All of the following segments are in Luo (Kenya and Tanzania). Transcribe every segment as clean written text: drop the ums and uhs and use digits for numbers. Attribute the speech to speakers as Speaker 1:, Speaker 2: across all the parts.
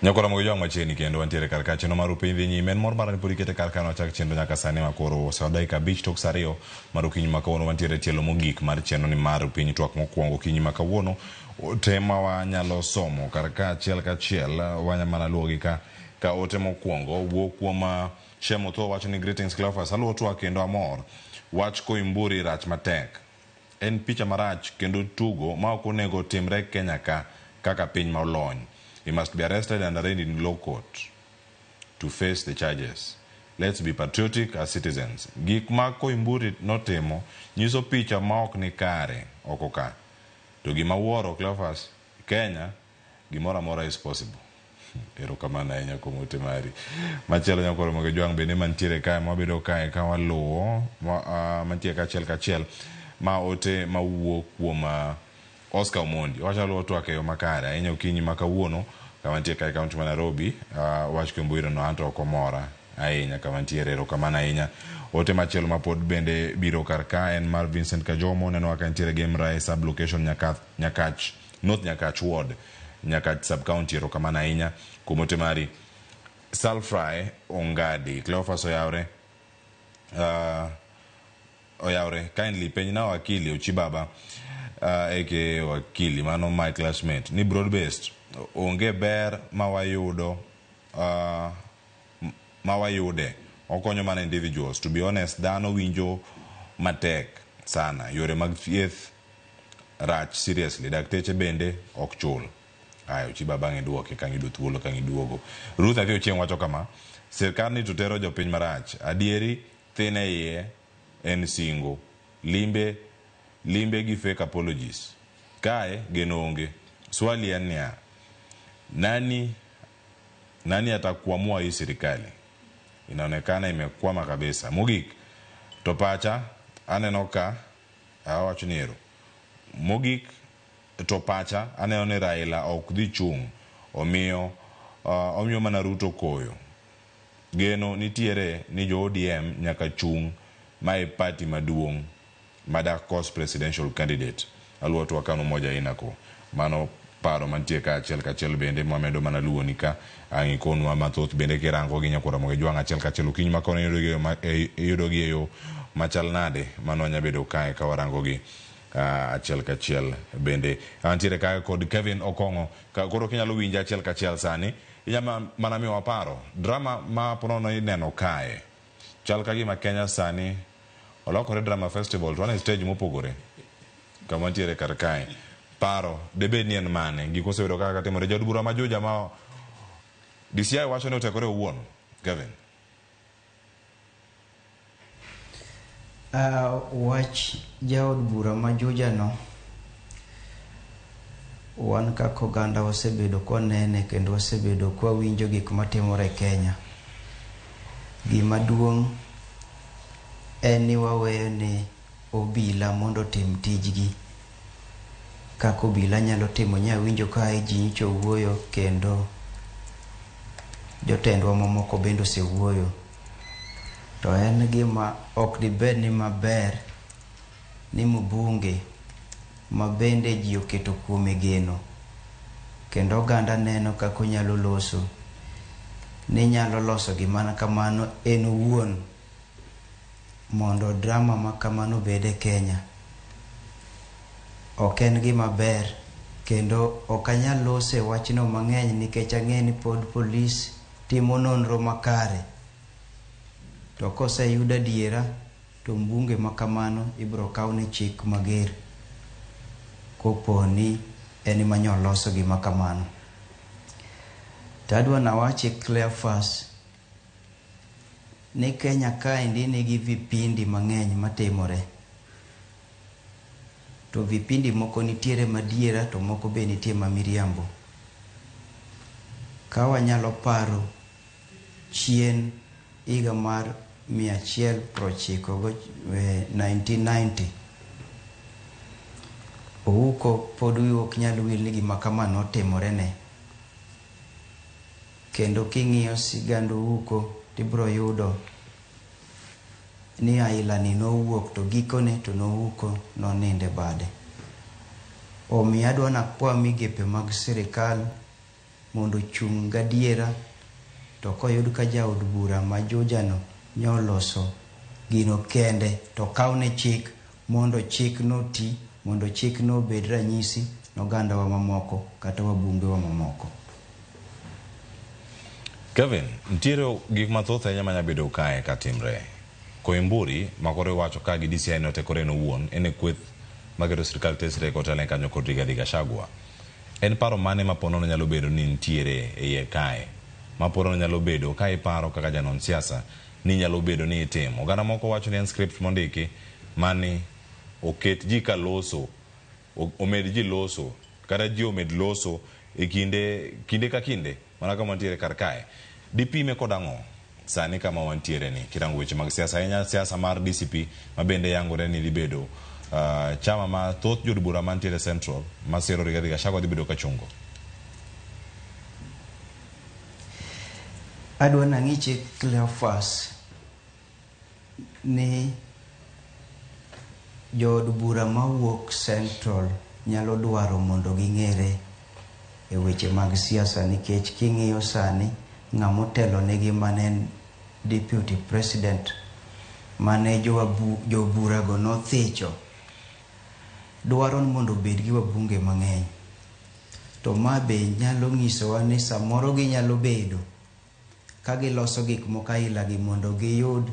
Speaker 1: Nyakora mogo jwang' machiegni kendo wantiere kar ka chenro mar upiny dhi nyime. En mor mara ni pod ikete kar ka wachak chenro nyaka sani ma koro sa dakika 5 tok sa 2 mar okinyi ma kawuono. Wantiere tielo mogik mar chenro ni mar upiny twak mokwongo okinyi ma kawuono. Ote ma wanyalo somo kar ka achiel kachiel wanya mana luwogi ka ote mokwongo wuok kuom Shem Otho wacho ni greetings Cleophas, aluwo twak kendo amor. Wach Koimburi rach matek. En picha marach kendo tugo ma ok onego timre Kenya ka kaka piny ma olony. He must be arrested and arraigned in law court to face the charges. Let's be patriotic as citizens. Gik ma Koimburi notimo nyiso picha ma ok ni kare oko ka. To gima wuoro Cleophas, Kenya gimoro amora is possible. Erokamano ahinya kuom ote mari. Machielo nyakoro mogo jwang' bende mantiere kae mawabedo kae ka waluwo mantie kachiel kachiel ma ote mawuok kuom Oscar Omondi. Owacho aluwo twak e yo makare ahinya okinyi ma kawuono kama nitie kae kaunti ma Nairobi. Wach Koimburi no anto ok omora ahinya kama nitiere. Erokamano ahinya. Ote machielo ma pod bende biro kar ka en mar Vincent Kajomo. Neno kaka nitiere Game Rai sub location Nyakach North Nyakach Ward, Nyakach sub county. Erokamano ahinya kuom ote mari. Salfry Ongadi, Cleophas oyawre. Oyawre kindly penj na wakili Ochibaba aka wakili mano my classmate ni broad based onge ber ma wayudo ma wayude okonyo mana individuals. To be honest, dhano winjo matek sana. Yore mag thieth rach seriously, dakteche bende ok chul. Aya Ochiba bang'e duoke ka ng'iyudo thuolo ka ng'iduogo. Ruth Athi Ochieng' wacho kama, sirkal ni to tero jopiny marach. Adieri thin e iye en singo, limbe limbe gi fake apologies. Kae geno onge. Swali en niya, nani nani atakwamua hii serikali? Inaonekana imekwama kabisa. Mogik to pacha aneno ka awacho ni ero. Mogik to pacha aneno ni Raila ok dhi chung', omiyo omiyo mana Ruto koyo. Geno nitiere ni jo ODM nyaka chung' ma e party maduong' madak kos presidential candidate. Aluwo twak kano moja inako. Mano paro mantie ka achiel kachiel bende mwamedo mana luwoni ka ang' ikonwa mathoth bende kirango gi nyakwar Ramogi Jwang' achiel kachiel okinyi ma kono iyudo gi e yo machal nade mano wanya bedo kae ka warango gi achiel kachiel bende. Antiere kae kod Kevin Okong'o. Koro kinyalo winja achiel kachiel sani, inyalo mana miyowa paro. Drama ma ponono ineno kae chal ka gima Kenya sani olokore drama festival to wan e stage mopogore kama wantiere kar kae. Paro debed ni en mane? Gik mosebedo kaka timore. Jaod bura ma Juja ma DCI wacho ni otekore owuon. Kevin.
Speaker 2: Wach jaod bura ma Juja no, wan kaka oganda wasebedo kwanene kendo wasebedo kwawinjo gik matimore e Kenya. Gima duong' en ni waweyo ne obila mondo otim tijgi kaka obila nyalo timo. Nyawinjo ka IG nyocha owuoyo kendo jotendwa mamoko bende osewuoyo. To en gima ok dibed ni maber ni mbunge ma bende ji oketo kuome geno kendo oganda neno kaka onyalo loso ni nyalo loso gima kamano en owuon mondo drama ma kamano obed e Kenya. Ok en gima ber kendo ok anyal loso e wachno mang'eny nikech ang'e ni pod polis timo nonro makare. To koseyud adiera to mbunge ma kamano ibiro kawne chik mager kopo ni en ema nyo oloso gima kamano. To adwa nawachi Cleophas ni Kenya kaendi nigi vipindi mang'eny matimore. To vipindi moko nitiere madiera to moko be nitie ma miriambo. Ka wanyalo paro chien higa mar 190 1990, Ouko pod wiwa ok nyal wil ni gima kama notimore ne. Kendo king'iyo sigand Ouko tibiro yudo ni aila ni nowuok to gikone to nouko nonindo e bade. Omiyo adwa nakwa migepe mag sirikal mondo ochung' gadiera to koyud ka jaod bura ma Juja no nyoloso gino kende to kawne chik mondo chik no ti mondo chik no obed ranyisi ne ogandawa mamoko kata wabungewa mamoko.
Speaker 1: Kevin, nitiere gik mathoth ahinya manya bedo kae katimre. Koimburi, ma koro iwacho ka gi DCI notekore en owuon, en e kweth maketo sirkal tesre kotelne kanyo kod Rigathi Gachagua. En paro mane ma ponono nyalo bedo ni nitiere e iye kae? Ma ponono nyalo bedo ka iparo kaka janon siasa ni nyalo bedo ni itimo. Oganda moko wacho ni en script mondiki mani oket ji ka loso, omed ji loso, kata ji omed loso e kinde, kinde ka kinde mana kama wantiere kar kae. Dipime kod ang'o sani kama wantiere ni kirango weche mag siasa ahinya siasa mar DCP ma bende yangore ni dhi bedo chama ma thoth jood bura mantiere Central masiro Rigathi Gachagua dhi bedo kachungo.
Speaker 2: Adwa nang'iche Cleophas ni jood bura mawuok Central nyalo dwaro mondo ging'ere e weche mag siasa nikech king'iyo sani ng'ama otelo negi mane en deputy president mane joburago nothicho dwaro ni mondo obed gi wabunge mang'eny. To ma be nyalo nyisowa ni samoro ginyalo bedo ka giloso gik moko aila gi mondo giyud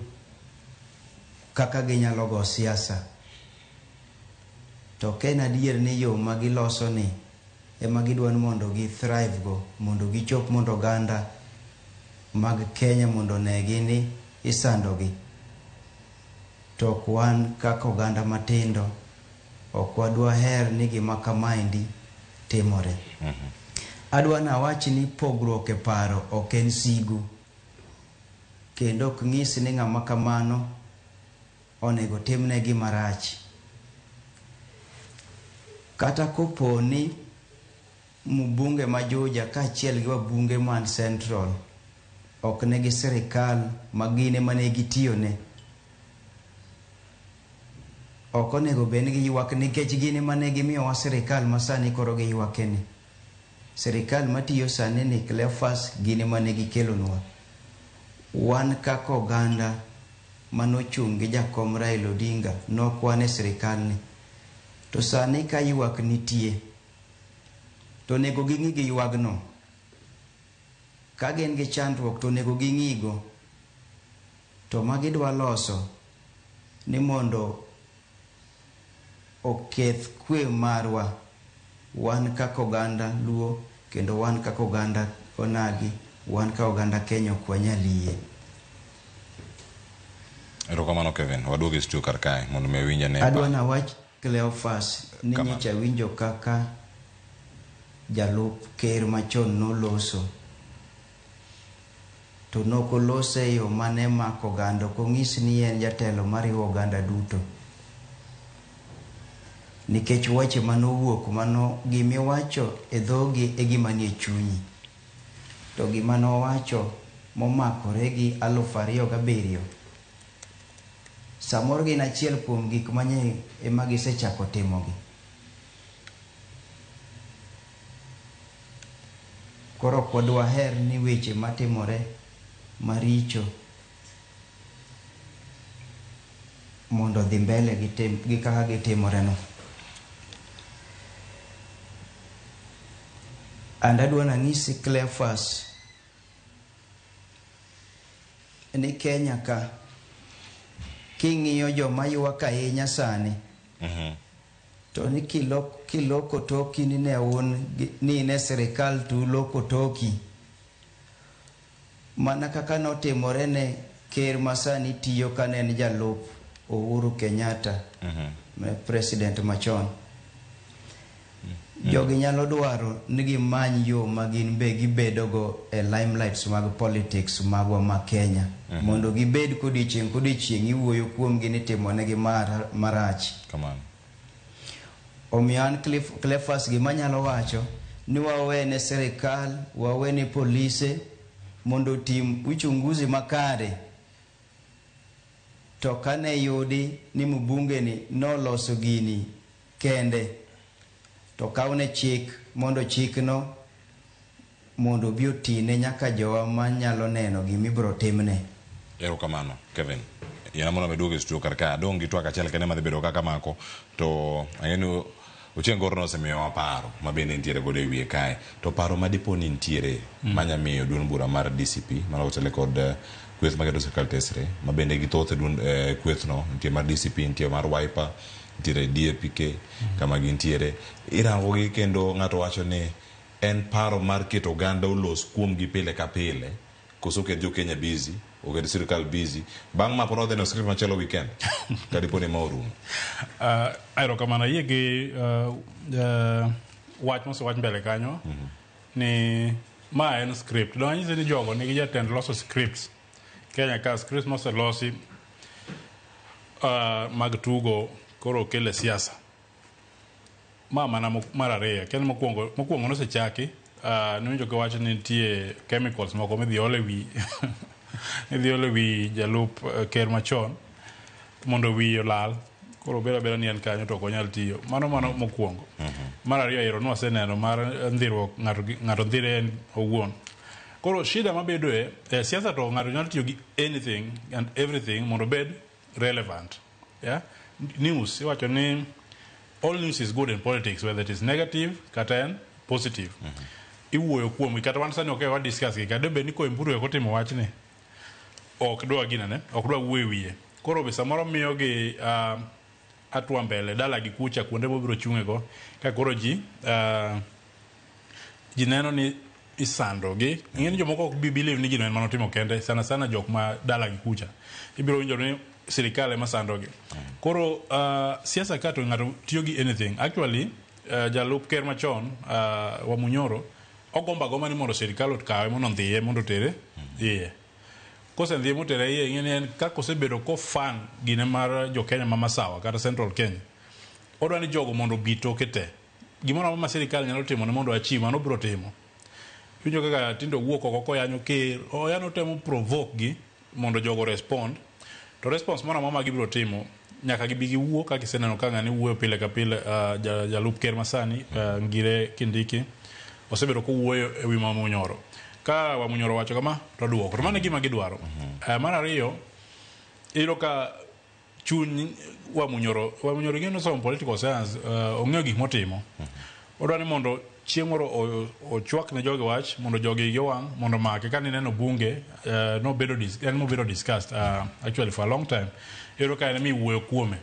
Speaker 2: kaka ginyalo go siasa. To ka en adier ni yo ma giloso ni ema gidwa ni mondo gi thrive go mondo gichop mondo oganda mag Kenya mondo onegi ni isandogi. To ok wan kaka oganda matindo ok wadwaher ni gima kamaendi timore. Adwa nawach ni pogruok e paro ok en sigu kendo ok nyis ni ng'ama kamano onego timne gima rach. Kata kopo ni mbunge ma Juja kaachiel gi wabunge man Central ok nigi sirikal ma gin ema ne gitiyone, ok onego bed ni giywak nikech gin ema ne gimiyowa sirikal ma sani koro giywake ni. Sirikal matiyo sani ni Cleophas gin ema ne gikelonwa. Wan kaka oganda manochung' gi jakom Raila Odinga nok wan e sirikal ni. To sani ka ywak nitie, to onego ging'i gi ywagno. Ka gin gi chandruok to onego ging'igo. To ma gidwa loso ni mondo oketh kwe marwa wan kaka oganda Luo kendo wan kaka oganda Onagi, wan kaka oganda Kenya ok wanyal yie.
Speaker 1: Erokamano Kevin, waduogo e studio kar kae mondo mi awinj ane
Speaker 2: Adwa nawach Cleophas ni
Speaker 1: Kamano.
Speaker 2: nyocha awinjo kaka jalup ker machon noloso. To nokolose e yo mane mako oganda, ok onyis ni en jatelo mariwo oganda duto. Nikech weche manowuok mano gimiwacho e dhogi e gima nie chunyi. To gima nowacho momakore gi 2007 samoro gin achiel kuom gik manye ema gisechako timogi. Koro ok wadwaher ni weche matimore maricho mondo odhi mbele gi tim, gi kaka gitimore no. And adwa nang'isi Cleophas ni Kenya ka king'iyo joma ywak ahinya sani to ni kiloko toki ni ne un ni ne sirikal to uloko toki mana kaka notimore ne ker masani tiyo kane en jalup Uhuru Kenyatta ma president machon. Jogi nyalo dwaro ni gimany yo ma gin be gibedogo e limelights mag politics magwa ma Kenya mondo gibed kodiochieng' kodiochieng' iwuoyo kuomgi ni timonegi marach.
Speaker 1: Kamano.
Speaker 2: Omiyo an Cleophas gima anyalo wacho ni wawene sirikal, wawene polise mondo otim uchunguzi makare. To kane yudi ni mbunge ni noloso gini kende, to kawne chik mondo chikno mondo obi otine nyaka jowa manyalo neno gima ibiro timne.
Speaker 1: Erokamano Kevin. Yiena mondo aduog e studio kar ka. Adong' gi twak achiel kende madhi bedo kaka mako to ang'e ni Ochieng' Gor nosemiyowa paro ma bende nitiere godo e wiye kae. To paro ma dipo ni nitiere manya miyo duond bura mar DCP mano kotele kod kweth maketo sirkal tesre ma bende githoth e duond kwethno nitie mar DCP, nitie mar Wiper, nitiere DAPK kama gintiere. Irango gi kendo ng'ato wacho ni en paro mar keto oganda olos kuomgi pile ka pile koso oket jo Kenya busy, oket sirkal busy. Bang' ma pod wadhi neno script machielo weekend ka dipo ni ma orumo.
Speaker 3: Erokamano ayie gi wach mosewach mbele kanyo ni ma en script. Donge anyisi ni jogo nigi jatend loso scripts. Kenya ka scripts moselosi mag tugo koro okel e siasa. Ma mana mar ariyo. Ken mokwongo mokwongo nosechaki niwinjo kiwacho ni nitie chemicals moko midhi ol e wi idhi ol e wi jalup ker machon mondo wiye olal. Koro obed abeda ni en kanyo to ok onyal tiyo. Mano mano mokwongo. Mar ariyo ero nwaseneno mar ndhiruok ng'ato ng'ato ndhire en owuon. Koro shida mabedoe e siasa to ng'ato nyalo tiyo gi anything and everything mondo obed relevant. Yeah? News iwacho ni all news is good in politics whether it is negative kata en positive. Iwuoyo kuomgi kata wan sani ok wa discuss gi kata bed ni Koimburi ok otimo wachni ok dwa ginene ok dwa wuoyo e wiye. Koro be samoro miyo gi hatua mbele dala gi kucha kuonde mobiro chung'e go ka koro ji ji neno ni isando gi ing'e ni jomoko ok bi believe ni gino en manotimo kende sana sana jok ma dala gi kucha ibiro winjo ni sirikal ema sando gi koro siasa ka to ng'ato tiyo gi anything actually jalup ker machon Wamunyoro ogombo agomba ni mondo sirikal okawe mondo ondhiye mondo otere iye kosendhiye motere iye ing'e ni en kaka osebedo kofan gine mar jo Kenya ma Masawa kata Central Kenya odwa ni jogo mondo obi toke te gimoro amora ma sirikal nyalo timo ne mondo achieve mano obiro timo iwinjo kaka tinde owuok oko koyanyo ker oyano otemo provoke gi mondo jogo respond to response moro amora ma gibiro timo nyaka gibi giwuo kaka iseneno ka ng'ani wuoyo pile ka pile jalup ker masani Ngire Kindiki osebedo kowuoyo ewi Wamunyoro ka Wamunyoro owacho kama to oduoko to mano e gima gidwaro mar ariyo iyudo ka chuny Wamunyoro Wamunyoro ing'e nosomo political science ong'eyo gik motimo odwa ni mondo chieng' moro ochwak ne jogi wach mondo jogi igi owang' mondo omake ka nineno bunge nobedo en mobedo discussed actually for a long time iyudo ka en ema iwuoyo kuome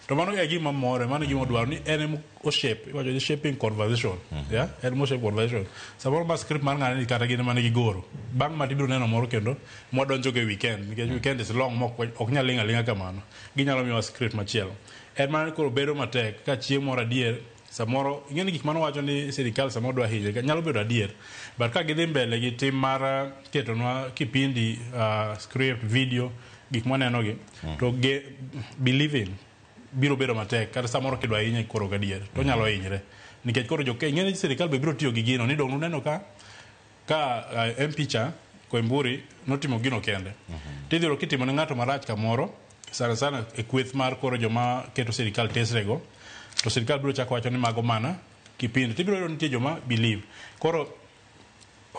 Speaker 3: to mano e gima more mano e gima odwaro ni en ema oshape iwacho ni shaping conversation yeah en ema oshape conversation samoro ma script mar ng'ani ni kata gin ema ne gigoro bang' ma tibiro neno moro kendo mwadonjo go e weekend nikech weekend is long mok ok nyal ling' aling'a kamano ginyalo miyowa script machielo en mana ni koro bedo matek ka chieng' moro adier samoro ing'e ni gik mane wacho ni sirikal samoro dwa hinye nyalo bedo adier but ka gidhi mbele gi tim mar ketonwa kipindi script video gik mwaneno gi to ge, believing biro bedo matek kata samoro kidwa hinye koro gadier to nyalo hinyre nikech koro jo ing'e ni sirikal be biro tiyo gi gino ni dong uneno ka ka MP cha Koimburi notimo gino kende tidhi yudo kitimo ne ng'ato marach kamoro sana sana e kweth mar koro joma keto sirikal tesrego to sirikal biro chako wacho ni mago mana kipindi tibiro yudo nitie joma believe koro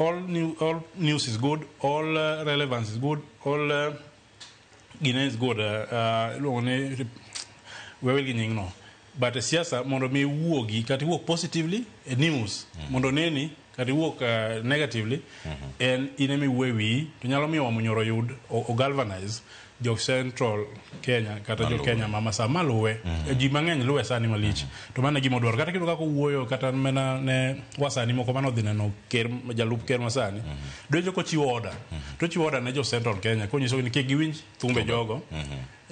Speaker 3: all news is good all relevance is good all gine is good iluongo ni wewil gi nying no but e siasa mondo mi iwuogi kata iwuok positively e news mondo neni kata iwuok negatively en in ema iwuo e wiyi to nyalo miyo Wamunyoro yud o galvanize jo Central Kenya kata jo
Speaker 1: Maluwe.
Speaker 3: Kenya ma Masawa maluwe ji mang'eny luwe sani malich to mano e gima odwaro kata kiyudo kaka owuoyo kata mana ne wasani moko mane odhi neno ker jalup ker masani donjo kochiwo order to ochiwo order ne jo Central Kenya konyisogi ni kik giwinj thumbe jogo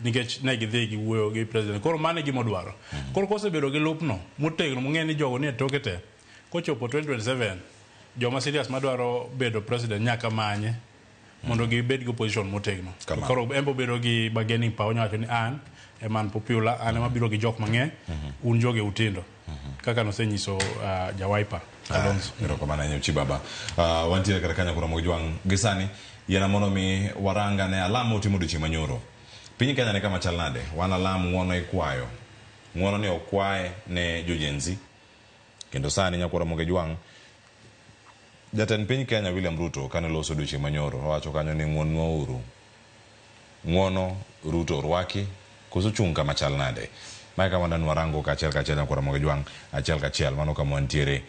Speaker 3: nikech ne gidhi giwuoyo gi president koro mano e gima odwaro koro kosebedo gi lupno motegno mong'e ni jogo ni e toke te kochopo 2027 joma serious madwaro bedo president nyaka manye mondo gibed gi opposition motegno. To
Speaker 1: Kamano.
Speaker 3: Koro en bo bedo gi bargaining power onyalo wacho ni an ema an popular an ema biro gi jok mang'eny un joge utindo kaka nosenyiso ja Wiper Kalonzo.
Speaker 1: Erokamano ahinya Uchi Baba. Wantiere kar kanyo koro Mojwang' gi sani yiena mondo mi warang ane alam motimo odiochieng' manyoro. Piny Kenya ni kama chal nade? Wan alam ng'uono ikwayo. Ng'uono ni okwaye ne jo Gen Z. Kendo sani nyakwara Mojwang' Jatend piny Kenya William Ruto kane loso odiochieng' manyoro owacho kanyo ni ng'uonwa uru. Ng'uono Ruto orwaki koso chung' kama chal nade? Mae kama wadwa ni warango kachiel kachiel nyakwa Ramogi Jwang' achiel kachiel mano kama wantiere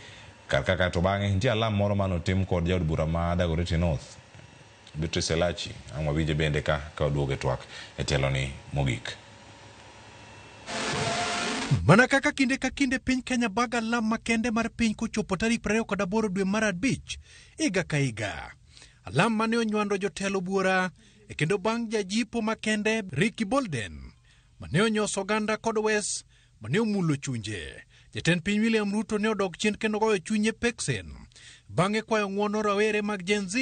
Speaker 1: kar kaka to bang'e nitie alam moro mane otim kod jaod bura ma Dagoretti North Beatrice Elachi ang' wawinje bende ka ka oduogo e twak e tielo ni mogik.
Speaker 4: Mana kaka kinde ka kinde piny Kenya baga alam makende mar piny kochopo tarik 28 dwe mar abich higa ka higa. Alam mane onywando jotelo buora e kendo bang' jajipo makende Ricky Bolden mane onyoso oganda kod wes mane omulo chunje. Jatend piny William Ruto ne odok chien kendo goyo chunye peksen bang'e kwayo ng'uono rawere mag Gen Z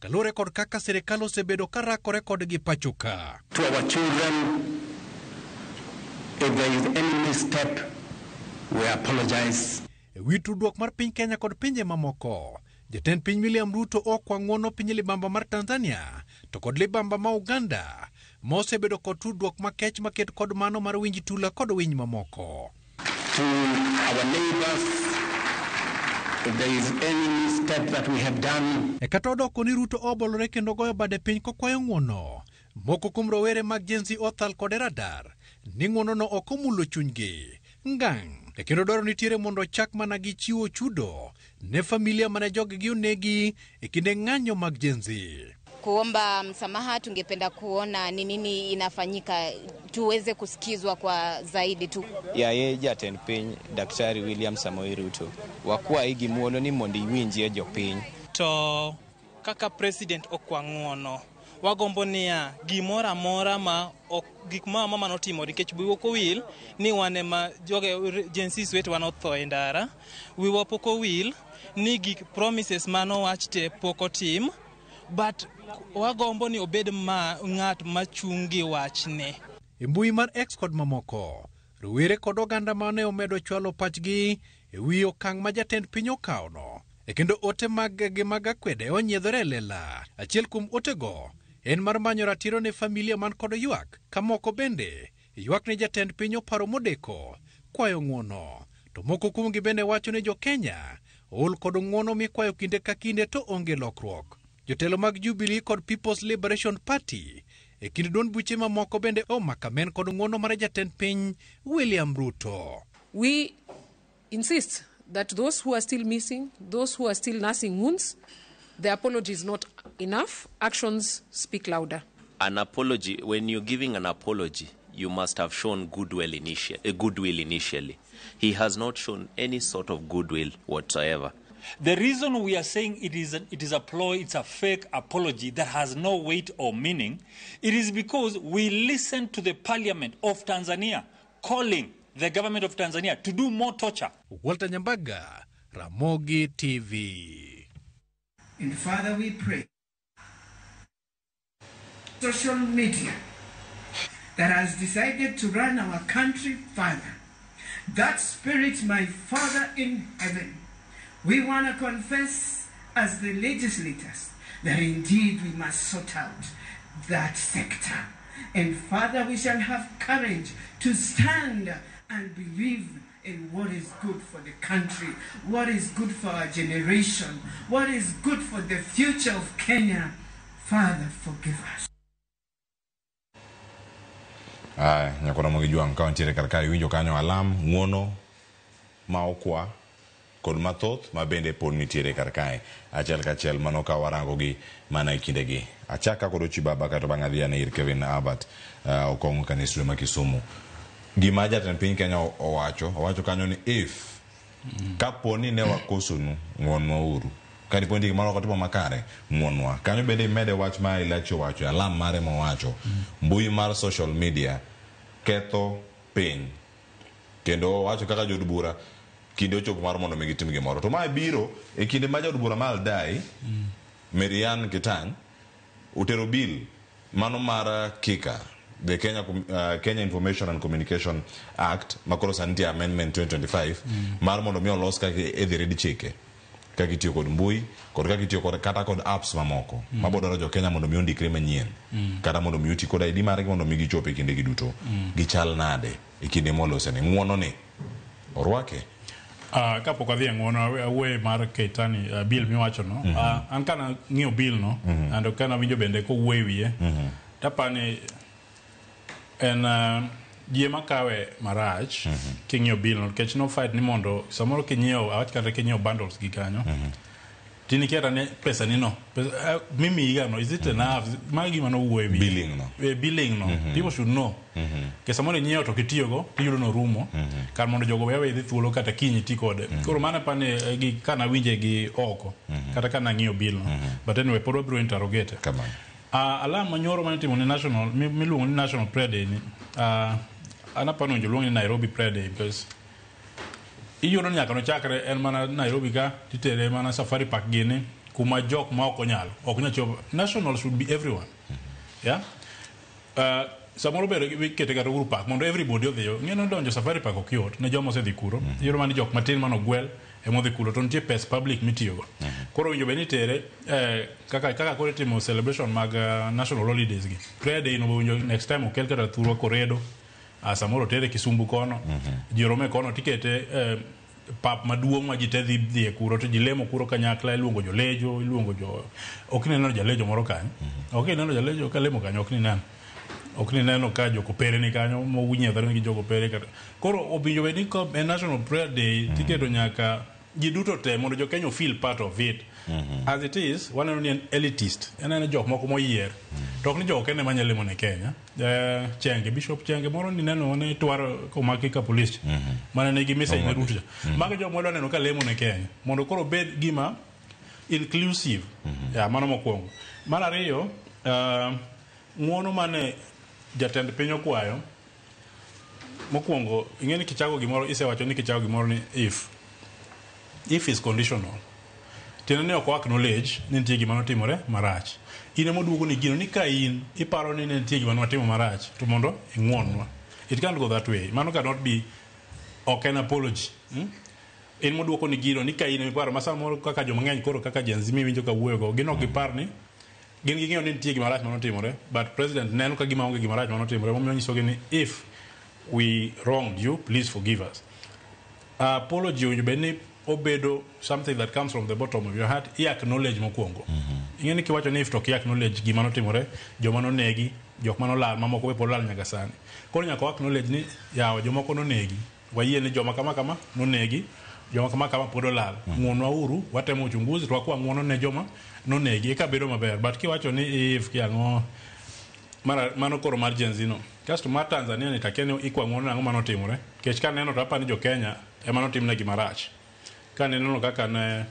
Speaker 4: kaluwore kod kaka sirikal osebedo ka rakore kodgi pacho ka.
Speaker 5: To our children, if there is any misstep, we apologize.
Speaker 4: E wi tudruok mar piny Kenya kod pinje mamoko, jatend piny William Ruto okwa ng'uono piny libamba mar Tanzania to kod libamba ma Uganda ma osebedo kod tudruok makech maket kod mano mar winj tula kod winy mamoko.
Speaker 5: To our neighbors, if there is any misstep that we have done,
Speaker 4: E kata odoko ni Ruto obolore kendo goyo bade piny kokwayo ng'uono, moko kuom rowere mag Gen Z othal kode radar ni ng'uonono ok omulo chunygi ngang'. E kendo dwaro nitiere mondo ochak mana gi chiwo chudo ne familia mane joggi onegi e kinde ng'anyo mag Gen Z.
Speaker 6: Kuomba msamaha, tungependa kuona ni nini inafanyika tuweze kusikizwa kwa zaidi tu.
Speaker 7: Yaye jatend piny Daktari William Samoei Ruto, wakwayi gi muolo ni mondo iwinjie jopiny.
Speaker 8: To kaka president okwa ng'uono, wagombo niya gimoro amora ma ok gik ma mama notimo nikech wiwa ok owil ni wan ema joge Gen Z wetewa notho e ndara. Wiwa pok owil ni gik promises manowach te pok otim, but wagombo ni obed ma ng'at machung' gi wachne.
Speaker 4: E mbui mar X kod mamoko, rowere kod oganda mane omedo chwalo pachgi e wi okang' ma jatend piny okawono. E kendo ote mag gi mag akwede onyiedhore e lela. Achiel kuom otego en mar manyo ratiro ne familia man kod ywak, ka moko bende ywak ni jatend piny oparo modeko kwayo ng'uono. To moko kuomgi bende wacho ni jo Kenya ool kod ng'uono mikwayo kinde ka kinde to onge lokruok. Jotelo mag Jubilee kod People's Liberation Party e kind duond buche mamoko bende omako amen kod ng'uono mar jatend piny William Ruto.
Speaker 9: We insist that those who are still missing, those who are still nursing wounds, the apology is not enough. Actions speak louder.
Speaker 10: An apology, when you're giving an apology, you must have shown goodwill initially. He has not shown any sort of goodwill whatsoever.
Speaker 11: The reason we are saying it is a ploy, it's a fake apology that has no weight or meaning, it is because we listened to the parliament of Tanzania calling the government of Tanzania to do more torture.
Speaker 4: Walter Nyambaga, Ramogi TV.
Speaker 12: And Father, we pray. Social media that has decided to run our country, Father, that spirit, my Father in heaven, we want to confess as the legislators that indeed we must sort out that sector. And Father, we shall have courage to stand and believe in what is good for the country, what is good for our generation, what is good for the future of Kenya. Father, forgive us.
Speaker 1: Aya, nyakwa Ramogi Jwang' ka wantiere kar kae iwinjo kanyo alam, ng'uono ma okwa kod mathoth ma bende pod nitiere kar kae achiel kachiel mano ka warango gi mana e kindegi. Achaka kod Ochi Baba kaeto bang'e adhi ane ir Kevin Albert Okong'o kane studio ma Kisumu. Gima jatend piny Kenya owacho kanyo ni if kapo ni ne wakosonu, ng'uonwa uru. Ka dipo ni gimoro ok otimo makare, ng'uonwa. Kanyo bende imede wach ma Elachi owacho, alam mare mowacho. Mbui mar social media ketho piny. Kendo owacho kaka jood bura kinde ochopo mar mondo mi gitim gimoro. To mae biro e kinde ma jaod bura ma Aldai, Marianne Kitany, otero bill mano mar KICA, the Kenya Information and Communication Act, ma koro sani nitie amendment 2025, mar mondo mi olos kaka idhi rid chike, kaka itiyo kod mbui, kod kaka itiyo kod kata kod apps mamoko, mabo dwaro jo Kenya mondo mi ondikre manyien, kata mondo mi oti kod ID margi mondo mi gichop e kinde gi duto. Gichal nade e kinde molose ni ng'uono ni orwake?
Speaker 3: Kapok adhi e ng'uono awuoye mar Keitany bill miwacho no. An kana ng'iyo bill no and kana winjo bende kowuoyo e wiye tapani en ji ema kawe marach. King'iyo bill no, nikech no fight ni mondo samoro kinyiewo, awach kata kinyiewo bundles gi kanyo, tinikia ni pesa ni no pesa, mimiyi ga no, is it enough? Magi gima nowuoyo e wiye.
Speaker 1: Billing no.
Speaker 3: Billing no, people should know. Ke samoro inyiewo to kitiyogo tiyudo norumo kar mondo jogo we awe dhi thuolo kata kiny ti kode. Koro mano apani gi kana winje gi oko kata kana ng'iyo bill no, but anyway pod wabiro interrogate.
Speaker 1: Kamano.
Speaker 3: Alarm manyoro mane itimo ne national miluongo ni National Prayer Day ni, an apani owinjo luong ni Nairobi Prayer Day, because iyudo ni nyaka nochakre en mana Nairobi ka titere mana Safari Park gini kuma jok ma ok onyalo ok nyal chopo. National should be everyone, yeah. Samoro ber ikete kata Uhuru Park mondo everybody odhiyo. Ng'e donjo Safari Park ok yot ne joma osedhi kuro. Iyudo mana ni jok matin manogwel emodhi kuro, to nitie pes public mitiyogo. Koro owinjo bed ni itere kaka koro itimo celebration mag national holidays gi. Prayer day no be owinjo next time okel kata thurwa koredo, samoro otere Kisumu kono, ji orome kono tikete pap maduong' ma ji te dhi dhiye kuro to ji lemo kuro kanyakla. Iluongo jolejo, iluongo jo ok ineno jalejo moro kanyo, ok ineno jalejo ka lemo kanyo, ok nineno, ok nineno ka jokopere ni kanyo monyiedhore gi jokopere kata. Koro owinjo bed ni ka en National Prayer Day tiketo nyaka ji duto te mondo jo Kenya feel part of it. As it is, waneno ni en elitist, en en jok moko moyier, to ok ni jogo kende manya lemo ne Kenya. Chenge, Bishop Chenge moro ni neno ne twaro komaki ka police mane nigi message ne Ruto cha. Mago jok mwadwa neno ka lemo ne Kenya mondo koro obed gima inclusive. Ya, mano mokwongo. Mar ariyo, ng'uono mane jatend piny okwayo mokwongo, ing'e ni kichako gimoro, isewacho ni kichako gimoro ni if is conditional, tiende ni ok o acknowledge ni nitie gima notimore marach. In ema oduogo ni gino ni ka in iparo ni ne nitie gima nwatimo marach to mondo ing'uonnwa. It can't go that way. Mano cannot be, ok en apology, In moduoko ni gino ni ka in iparo ma samoro kaka joma ng'eny koro kaka Gen Z miwinjo ka wuoyogo, gin ok gipar ni gin ging'eyo ni nitie gima rach manotimore, but president neno ka gima onge gima rach manotimore, momiyo onyisogi ni if we wronged you, please forgive us. Apology owinjo bed ni obedo something that comes from the bottom of your heart. I acknowledge mokwongo. Ing'e ni kiwacho ni if to ok i acknowledge gima notimore, joma nonegi, jok manolal, mamoko be pod olal nyaka sani. Koro nyaka wa acknowledge ni yawa, jomoko nonegi, wayie ni joma kama kama nonegi, joma kama kama pod olal, ng'uonwa uru, watemo uchunguzi to wakwa ng'uono ne joma nonegi, eka bedo maber. But kiwacho ni if kiang'o mano koro mar Gen Z no. Kasto mar Tanzania ni takia ni ikwa ng'uono nang'o manotimore, nikech kaneno to apani jo Kenya ema notimnegi marach. Kaneno kaka ne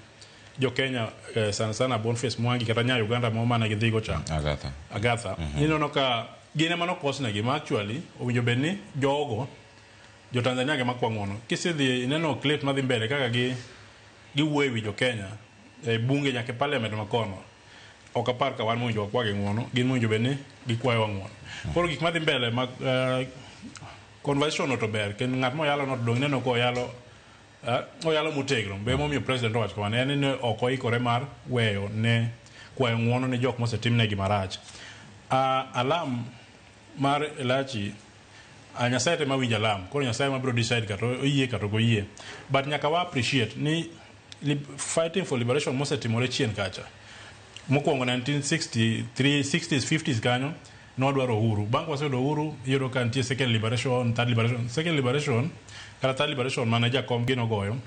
Speaker 3: jo Kenya, sana sana Boniface Mwangi kata nya Uganda mo mane gidhigo cha.
Speaker 1: Agatha.
Speaker 3: Agatha. Ineno ka gin ema nokosnegi, ma actually owinjo bed ni jogo jo Tanzania gi makwa ng'uono. Kisedhi ineno clip madhi mbele kaka gi giwuoyo e wi jo Kenya e bunge nyaka e parliament makono, ok apar ka wan mowinjo wakwagi ng'uono, gin mowinjo bed ni gikwayowa ng'uono. Koro gik madhi mbele mag conversation no to ber, kendo ng'at moyalo no to dong' ineno koyalo oyalo motegno be momiyo president owacho kamano en ni ok oikore mar weyo ne kwayo ng'uono ne jok mosetimnegi marach. Alam mar Elachi, Nyasaye tema winjo alam, koro Nyasaye ma biro decide kata oyie kata ok oyie, but nyaka wa appreciate ni fighting for liberation mosetimore chien kacha mokwongo 1963, 60s, 50s kanyo nwadwaro uhuru. Bang' waseyudo uhuru, iyudo ka nitie second liberation, third liberation. Second liberation kata third liberation mane Jakom gino goyo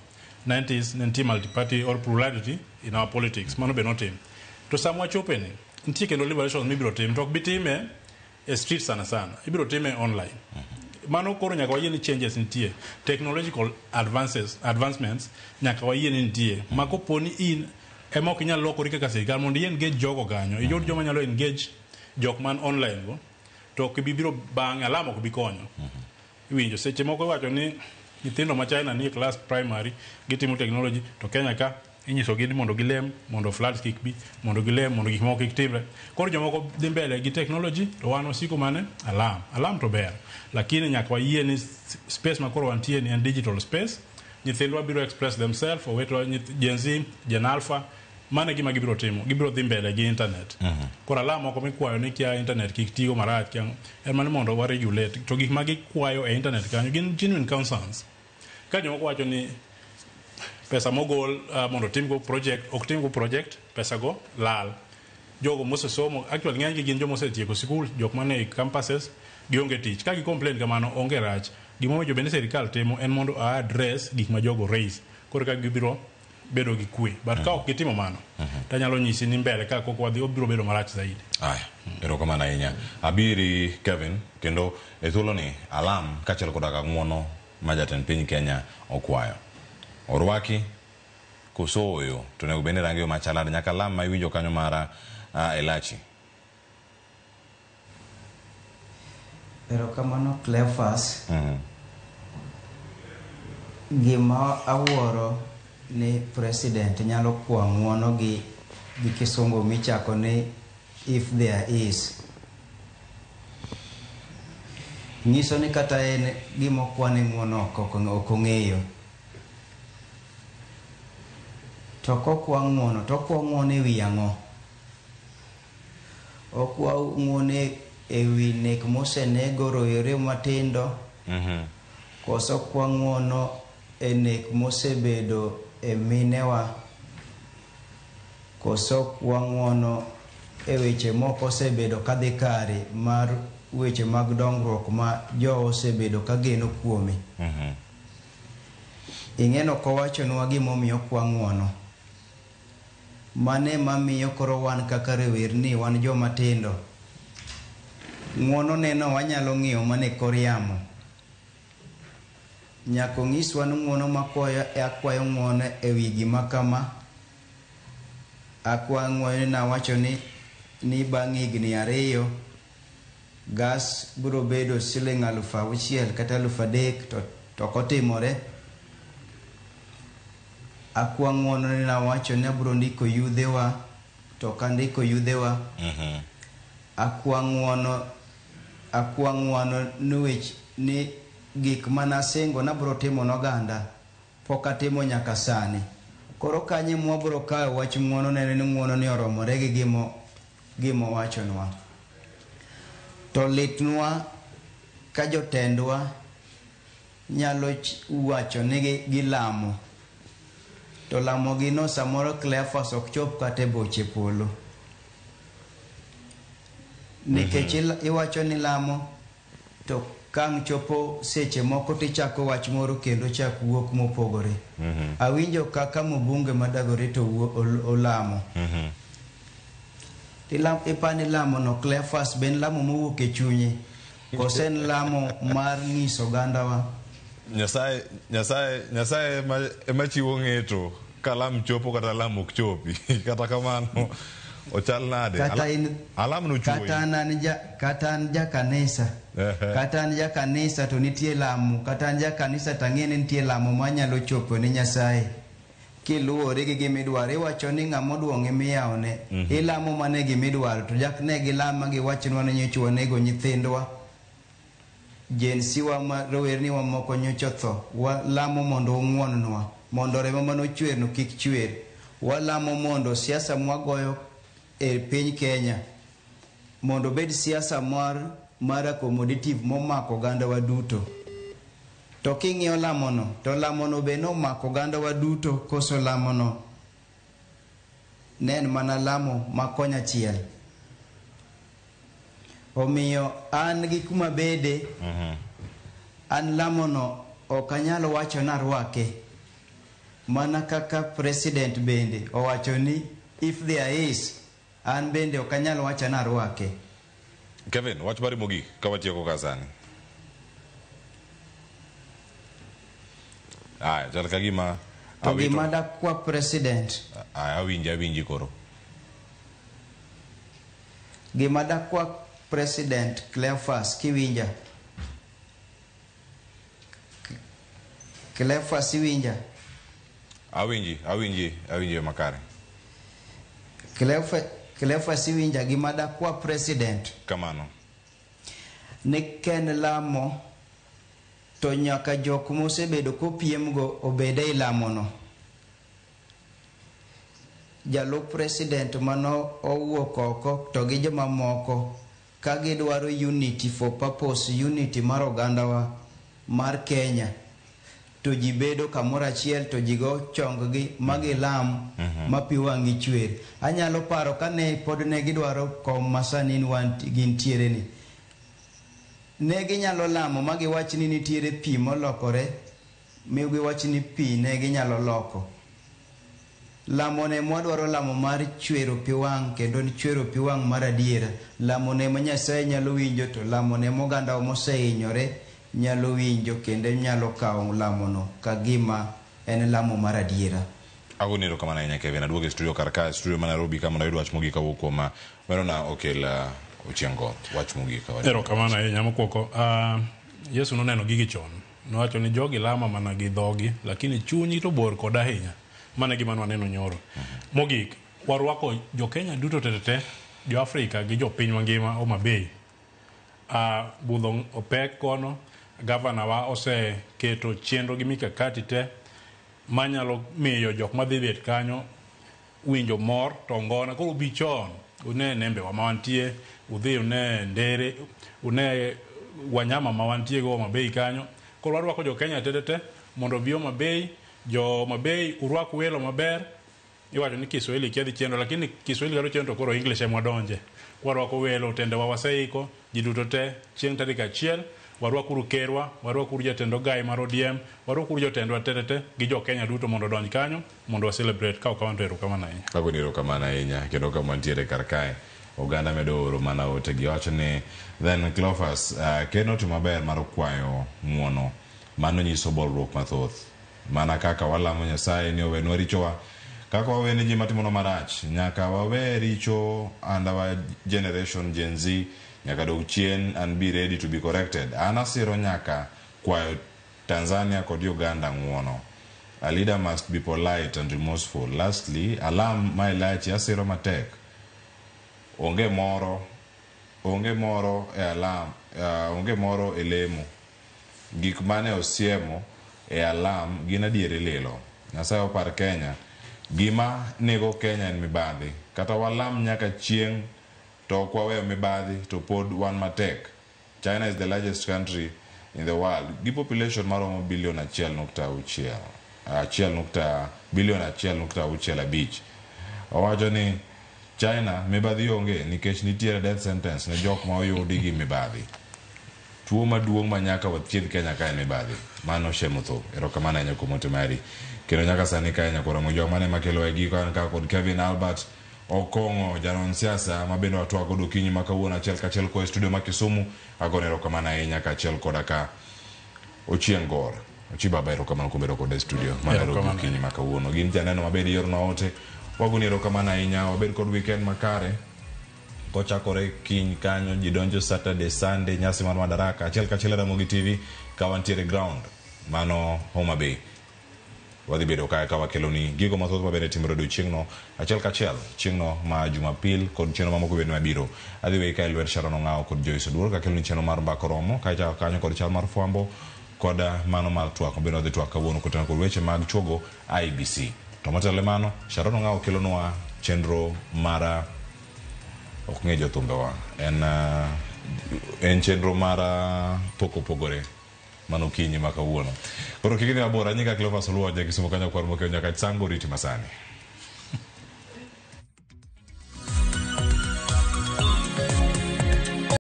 Speaker 3: 90s ne nitie multi-party or plurality in our politics, mano be notim. To sama wachope ni nitie kendo liberation mibiro tim, to ok bi time e street sana sana, ibiro time online. Mano koro nyaka wayie ni changes nitie, technological advances, advancements nyaka wayie ni nitie. Ma kopo ni in ema ok inyal lokori kaka sirikal mondo i engage jogo kanyo, iyud joma nyalo engage jok man online go, to ok ibi biro bang'e alam ok bi konyo. Iwinjo seche moko iwacho ni nyithindo ma China nie class primary gitimo technology, to Kenya ka inyisogi ni mondo gilem mondo floods kik bi, mondo gilem mondo gik moko kik timre. Koro jomoko dhi mbele gi technology to wan wasiko mane alam. Alam to ber, lakini nyaka wayie ni space ma koro wantie ni en digital space. Nyithindwa biro express themselves, owetwa, Gen Z, Gen Alpha, mano e gima gibiro timo, gibiro dhi mbele gi internet. Koro alam moko mikwayo ni kia internet kik tigo marach kia, en mana mondo wa regulate to gik ma gikwayo e internet kanyo gin genuine concerns. Ka jomoko wacho ni Pesa mogol mondo otimgo project ok timgo project, pesa go lal. Jogo mosesomo, actually ng'eny gi gin joma osetieko sikul, jok mane e campuses gionge tich. Ka gi complain kamano onge rach. Gima owinjo bed ni sirikal timo en mondo a address gik ma jogo raise. Koro ka gibiro bedo gi kwe. But ka ok gitimo mano, tanyalo nyisi ni mbele ka kok wadhi obiro bedo marach zaidi.
Speaker 1: Aya, erokamano ahinya. Abiri Kevin, kendo e thuoloni alam kaachiel koda ka ng'uono ma jatend piny Kenya okwayo. Orwaki koso ooyo? To onego bed ni irange yo machalade. Nyaka alam ma iwinjo kanyo mar Elachi.
Speaker 2: Erokamano Cleophas. Gima awuoro ni president nyalo kwa ng'uono gi gi kisungu michako ni if there is. Nyiso ni kata en gima okwane ng'uono ok ong'eyo. To kokwa ng'uono to okwa ng'uono e wi ang'o? Okwa ng'uono e wi nek mosenego rowere matindo, koso okwa ng'uono e nek mosebedo e minewa, koso okwa ng'uono e weche moko osebedo kadhi kare mar weche mag dongruok ma jo osebedo kageno kuome. Ing'eno ok owachonwa gimomiyo okwa ng'uono. Mane mamiyo koro wan kaka rowerni wan joma tindo. Ng'uono neno wanyalo ng'iyo mana e kor yamo. Nyaka onyiswa ni ng'uono makwayo akwayo ng'uono e wi gima kama. Akwayo ng'uono ni nawacho ni bang' higni 2 gas biro bedo siling 6,000 kata 3,000 to ok otimore. Akwa ng'uono ni nawacho ni abiro ndiko yudhewa to ok andiko yudhewa. Akwa ng'uono ni wech ni gik manasingo nabiro timo noganda pok atimo nyaka sani. Koro kanye mwabiro kawo wach ng'uono nene ni ng'uono ni oromore gi gimo wachonwa. To litnwa ka jotendwa nyalo wacho ni gilamo. To lamo gi no samoro Cleophas ok chop kata e boche polo. Nikech iwacho ni lamo to kang' chopo seche moko tichako wach moro kendo chak wuok mopogore. Awinjo kaka mbunge ma Dagoretti olamo. Ipani lamo no Cleophas ben lamo mowuok e chunye kose en lamo mar nyiso ogandawa?
Speaker 1: Nyasaye ema chiwo ng'eto ka lam chopo kata lam ok chopi. Kata kamano ochal nade? Alam no chuoyi.
Speaker 2: Kata an ja kanisa. Kata an ja kanisa to nitie lamo. Kata an ja kanisa to ang'e ni nitie lamo manyalo chopo ne Nyasaye. Kiluwore gi gimidwaro, iwacho ni ng'ama oduong' emiyawone. Ilamo mana gimidwaro to jak ne gilama giwachnwa ni nyocha wanego nyithindwa. Gen Z wa ma rowerni wa moko nyocha otho. Walamo mondo ung'wonnwa, mondo remo manochwerno kik chwer. Walamo mondo siasa mwagoyo e piny Kenya mondo obed siasa mar accommodative momako ogandawa duto. To king'iyo lamono, to lamono be nomako ogandawa duto, koso lamono ne en mana lamo ma konyachiel. Omiyo an gi kuma bede, an lamono ok anyal wacho ni arwake. Mana kaka president bende owacho ni if there is, an bende ok anyal wacho ni arwake.
Speaker 1: Kevin, wach mari mogik ka watieko ka sani. Aya, chal ka gima
Speaker 2: To gima dakwa president.
Speaker 1: Aya, awinji koro.
Speaker 2: Gima dakwa president Cleophas kiwinja. Cleophas iwinja?
Speaker 1: Awinji makare.
Speaker 2: Cleophas iwinja? Gima dakwa president.
Speaker 1: Kamano.
Speaker 2: Ni ken lamo to nyaka jok mosebedo kopiemgo obed ei lamono. Jalup president mano owuok oko to gi jomamoko ka gidwaro unity for purpose, unity mar ogandawa mar Kenya, to ji bedo kamoro achiel to ji go chong-gi ma gilam ma pi wang'gi chwer. Anyalo paro kane pod ne gidwaro kom ma sani gintiere ni, ne ginyalo lamo ma giwach ni nitiere pi molokore, mi giwach ni pi ne ginyalo loko. Lamone mwadwaro lamo mar chwero pi wang' kendo chwero pi wang' mar adiera. Lamone ma Nyasaye nyalo winjo to lamone moganda mosehinyore nyalo winjo kendo nyalo kawo lamono ka gima en lamo mar adiera.
Speaker 1: Agoni erokamano ahinya Kevin. Aduogo e studio kar kae, studio ma Nairobi ka mondo ayud wach mogik kawuok kuom Werona Okel Ochiengo. Wach mogik.
Speaker 3: Erokamano ahinya mokwongo. Yesu noneno gigi chon. Nowacho ni jogi lama mana gi dhogi, lakini chunygi to bor koda ahinya. Mano e gima nwaneno nyoro. Mogik, warwako jo Kenya duto tete, jo Afrika gi jopiny mangima Homa Bay. Budho opek kono, gavana wa oseketo chenro gi mikakati te manyalo miyo jok madhi bet kanyo winjo mor to ngona. Koro ubi chon, une nembe wa ma wantie, udhi une ndere, une wanyama ma wantie go Homa Bay kanyo. Koro warwako jo Kenya tete mondo obi Homa Bay. Jo Homa Bay urwak welo maber. Iwacho ni Kiswahili kia dhi chendo, lakini Kiswahili kata chendo to koro English ema wadonje. Warwako welo, otendewa waseiko, ji duto te chieng' tarik 1, warwakuru kerwa, warwakuru jatend ogai mar ODM, warwakuru jotendwa te gi jo Kenya duto mondo odonj kanyo mondo wa celebrate. Ka ok kamano to erokamano ahinya.
Speaker 1: Agoni erokamano ahinya kendo kama wantiere kar kae oganda medo oro mana ote gi wacho ni then Cleophas ker notimo maber mar kwayo ng'uono. Mano nyiso bolruok mathoth. Mana kaka walamo Nyasaye ni owenwa richowa, kaka wawene ji matimonwa marach, nyaka wawe richo and our generation Gen Z nyaka dog chien and be ready to be corrected. An asiro nyaka kwayo Tanzania kod Uganda ng'uono. A leader must be polite and remorseful. Lastly, alam ma Elachi asiro matek. Onge moro e alam, onge moro e lemo. Gik mane osiemo e alam gin adieri lilo. Nyasaye opar Kenya. Gima nego Kenya en mibadhi. Kata walam nyaka chieng' to ok waweyo mibadhi to pod wan matek. China is the largest country in the world gi population maromo billion 1.6, billion 1.65. Owacho ni China mibadhi onge nikech nitiere death sentence ne jok ma oyudi gi mibadhi. Tuo maduong' ma nyaka wathiedh Kenya ka en mibadhi. Mano Shemotho. Erokamano ahinya kuom ote mari. Kendo nyaka sani kae nyakoro Mojwang mane makelo e giko an ka kod Kevin Albert Okong'o, janon siasa ma bende watwak godo okinyi ma kawuono achiel kachiel koa e studio ma Kisumu. Agone erokamano ahinya kaachiel koda ka Ochieng' Gor. Ochi baba erokamano kuom bedo koda e studio ma Nairobi okinyi ma kawuono. Gin janeno mabende iornwa ote. Wagoni erokamano ahinya. Wabed kod weekend makare. Kochakore kiny kanyo ji donjo Saturday, Sunday, nyasi mar Madaraka achiel kachiel Ramogi TV ka wantiere ground mano Homa Bay. Wadhi bedo kae ka wakeloni gigo mathoth mabende timore odiochieng'no achiel kachiel chieng'no ma Jumapil kod chenro mamoko bende mabiro. Adhi weyi kae lwet Sharon Ong'awo kod Joyce Oduor kakeloni chenro mar Mbaka Oromo kae chako kanyo kod chal mar fwambo kod mano mar twak mabende wadhi twak kawuono koteno kod weche mag chuogo IBC. To motelo ne mano, Sharon Ong'awo kelonwa chenro mar ok ng'e jothumbewa en chenro mar pok opogore mano okinyi ma kawuono. Koro kik idhi mabor, anyinga Cleophas Oluoch, ja Kisumu kanyo kwar mokeo nyaka Sango riti masani.